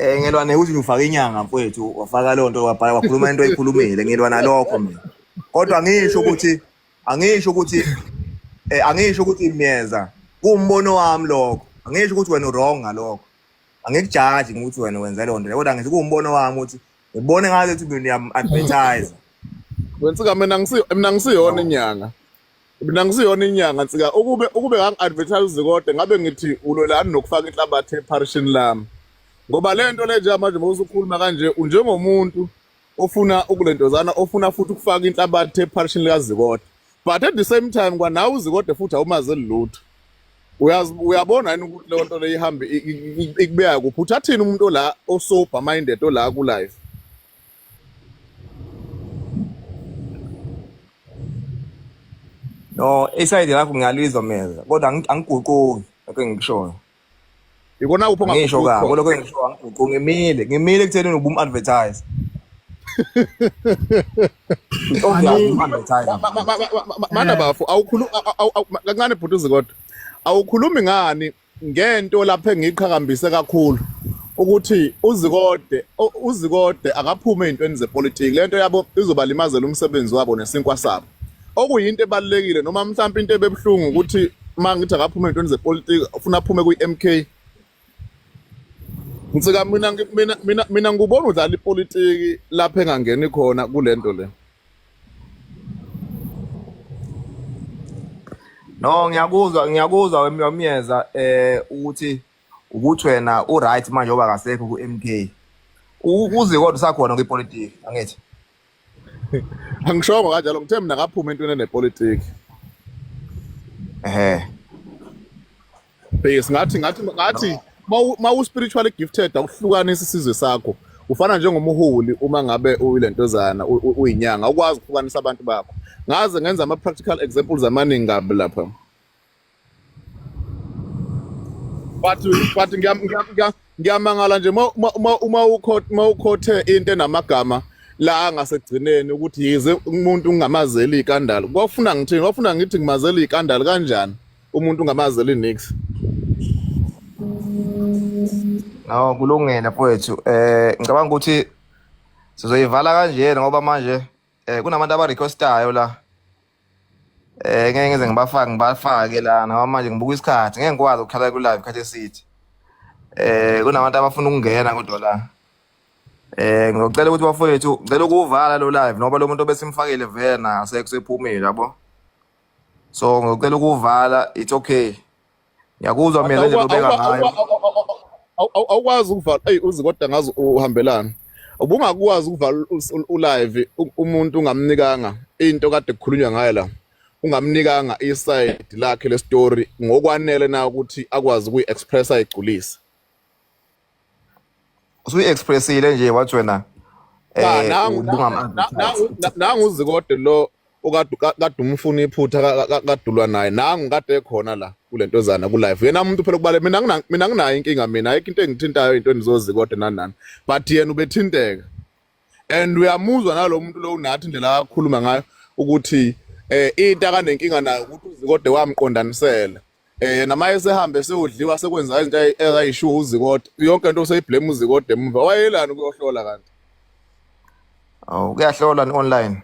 S2: Ngelwa nekuthi ufaka inyanga mfowethu, wafaka leyo nto, wabhala wakhuluma into oyikhulumile, ngilwa nalokho mina. Kodwa ngisho ukuthi angisho ukuthi angisho ukuthi myeza kuwumbono wami lokho. Angisho ukuthi wena wrong ngalokho. Angikujaji ukuthi wena wenze leyo nto, kodwa ngithi kuwumbono wami ukuthi ngibone ngathi mina uyam-advertise.
S1: Wensika mina ngisiyo mina ngisiyona inyanga. Mina ngisiyona inyanga nsika ukube ngangi-advertise uZikode ngabe ngithi ulwelani nokufaka inhlabathi epharishini lami. Ngoba le nto le nje manje uma usukhuluma kanje unjengomuntu ofuna ukulentozana ofuna futhi ukufaka inhlabathi epharishini likaZikode. But at the same time kwanawe uZikode futhi awumazeli lutho. Uyazi uyabona yini ukuthi leyo nto leyo ihambe ikubeka kuphi? Uthathini umuntu ola o-sober minded ola ku life?
S2: No, isayidi lakho ngiyalizwa meza, kodwa angiguquki lokho engikushoyo.
S1: Ikona kuphi
S2: Ngisho
S1: ongaguquki
S2: kabi
S1: khona?
S2: lokho engishoyo angiguquki, ngimile, ngimile ekutheni ubum-advertise. It's obvious
S6: Ani
S2: ubum-advertise.
S1: Mana bafo awukhulu kancane bhuti uZikode. Awukhulumi ngani ngento lapha engiqhakambise kakhulu ukuthi uZikode uZikode akaphume ezintweni zepolitiki lento yabo izobalimazela umsebenzi wabo nesinkwa sabo. Okuyinto ebalulekile noma mhlawumbe into ebebuhlungu ukuthi uma ngithi akaphume ezintweni zepolitiki ufuna aphume kwi-MK. Nsika mina mina mina mina ngubona udlala ipolitiki lapha engangeni khona kulento le.
S2: No, ngiyakuzwa, ngiyakuzwa wemyeza ukuthi ukuthi wena u right manje oba kasekho ku MK. UZikode usakhona kwipolitiki, angithi?
S1: Angishongo kanjalo ngithe mina ngaphuma entweni enepolitiki.
S2: Ehhe.
S1: Base ngathi ngathi ngathi mawu spiritually gifted akuhlukanisa isizwe sakho. Ufana njengomholi uma ngabe uyilentozana uyinyanga ukwazi ukuhlukanisa abantu bakho. Ngaze ngenza ama practical examples amaningi kabi lapha. But ngiyamangala nje uma ukhothe into enamagama la angasegcineni ukuthi yize umuntu ungamazeli ikandala. Kwafuna ngithini? Kwafuna ngithi ngimazeli ikandala kanjani? Umuntu ungamazeli nix.
S2: No, kulungile mfowethu. Ngicabanga ukuthi sizoyivala kanjena ngoba manje kunabantu aba-requestayo la. Ngeke ngize ngibafake lana ngoba manje ngibuka isikhathi, ngeke ngikwazi ukukhala ku live isikhathi eside. Kunabantu abafuna ukungena kodwa la. Ngizocela ukuthi bafowethu, ngicela ukuvala lo live ngoba lo muntu obesimfakile vele na sekusephumile yabo. So ngicela ukuvala, it's okay. Ngiyakuzwa mina nje obeka ngayo.
S1: Awukwazi ukuvala, ey uzi kodwa ngazi uhambelana. Ubungakwazi ukuvala ulive umuntu ungamnikanga into kade kukhulunywa ngayo la. Ungamnikanga iside lakhe le story ngokwanele na ukuthi akwazi ukuyi-express ayigculise.
S2: Usuyi-expressile nje wathi wena
S1: nangu uZikode lo okade kade umfuna iphutha kadulwa naye nangu kade ekhona la kulentozana ku live yena umuntu phela kubale mina mina nginayo inkinga mina ayikho into engithintayo into engizoZikode nani nani but yena ubethinteka and uyamuzwa nalo muntu lo unathi indlela akhuluma ngayo ukuthi into akanenkinga nayo ukuthi uZikode wamqondanisela nama esehambe seyodliwa sekwenza izinto ezayishiwo uZikode yonke into useyiblame uZikode emuva wayelani ukuyohlola kanti.
S2: Oh, kuyahlola ni online.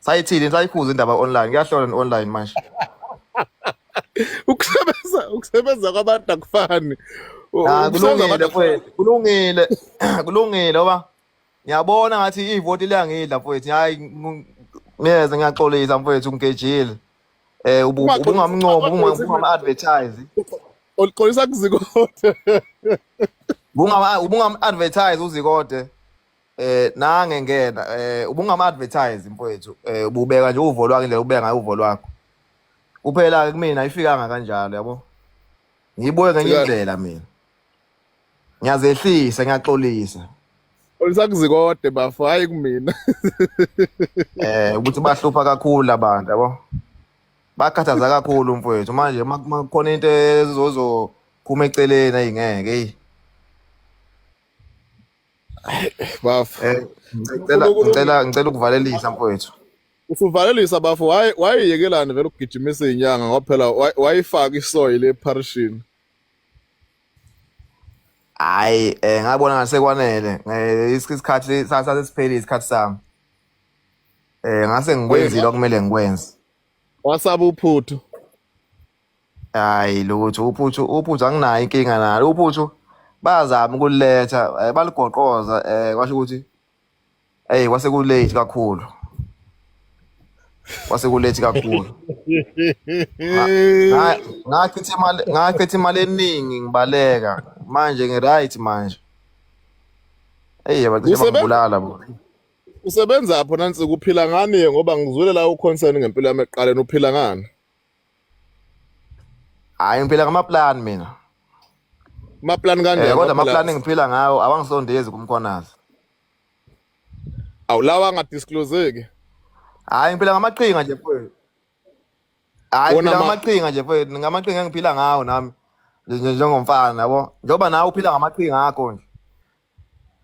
S2: Sayithini sayikhuza indaba online, kuyahlola ni online manje.
S1: Ukusebenza kwabantu akufani.
S2: Kulungile mfowethu, kulungile. Kulungile ngoba ngiyabona ngathi ivoti liyangidla mfowethu. Hayi ngiyeza ngiyaxolisa mfowethu ngigejile. Ubungamncomo ubungam-advertise.
S1: Uxolisa kuZikode.
S2: Ubungam-advertise uZikode. Nange ngena ubungam-advertise mfowethu. Ububeka nje uvo lwakho indlela ubeka ngayo uvo lwakho. Kuphela ke kumina ayifikanga kanjalo yabo. Ngiyibuke ngenye indlela mina. Ngiyazehlisa ngiyaxolisa.
S1: Xolisa kuZikode bafo hayi kumina.
S2: Ukuthi bahlupha kakhulu abantu yabo. Bakhathaza kakhulu mfowethu manje makukhona into ezozophuma eceleni ayingeke hey.
S1: Bafo.
S2: Eh ngicela ngicela ngicela ukuvalelisa mfowethu.
S1: Usuvalelisa bafo wayeyekelani vele ukugijimisa izinyanga ngoba phela wayifaka isoil epharishini.
S2: Hayi ngabona ngasekwanele isikhathi sase siphelile isikhathi sami. Ngase ngikwenzile okumele ngikwenze.
S1: Wasaba uphuthu.
S2: Hayi lutho uphuthu uphuthu anginayo inkinga nalo uphuthu bayazama ukuletha baligoqoza kwasho ukuthi hey kwase kulate kakhulu. Kwase kulate kakhulu. Ngachitha imali ngachitha imali eningi ngibaleka manje ngi-right manje. Hey bacishe bangibulala bo.
S1: Usebenza pho nansi kuphila ngani ngoba ngizwile la uconcern ngempilo yami ekuqaleni uphila ngani?
S2: Hayi ngiphila ngama-plan mina.
S1: Ama-plan kanjani?
S2: Kodwa ama-plan engiphila ngawo awangisondezi kumkhonazi.
S1: Awu lawa angadiscloseki.
S2: Hayi ngiphila ngamaqhinga nje mfowethu. Hayi ngiphila ngamaqhinga nje mfowethu, ngamaqhinga engiphila ngawo nami njengomfana yabo. Njengoba nawe uphila ngamaqhinga akho nje.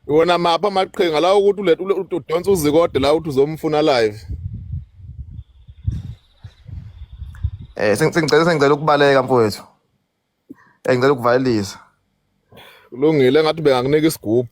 S1: Wona mapha amaqhinga la ukuthi udonsa uzikode la uthi uzomfuna live.
S2: Sengicela ukubaleka mfowethu. Ngicela ukuvalelisa.
S1: Kulungile ngathi bengakunika isigubhu.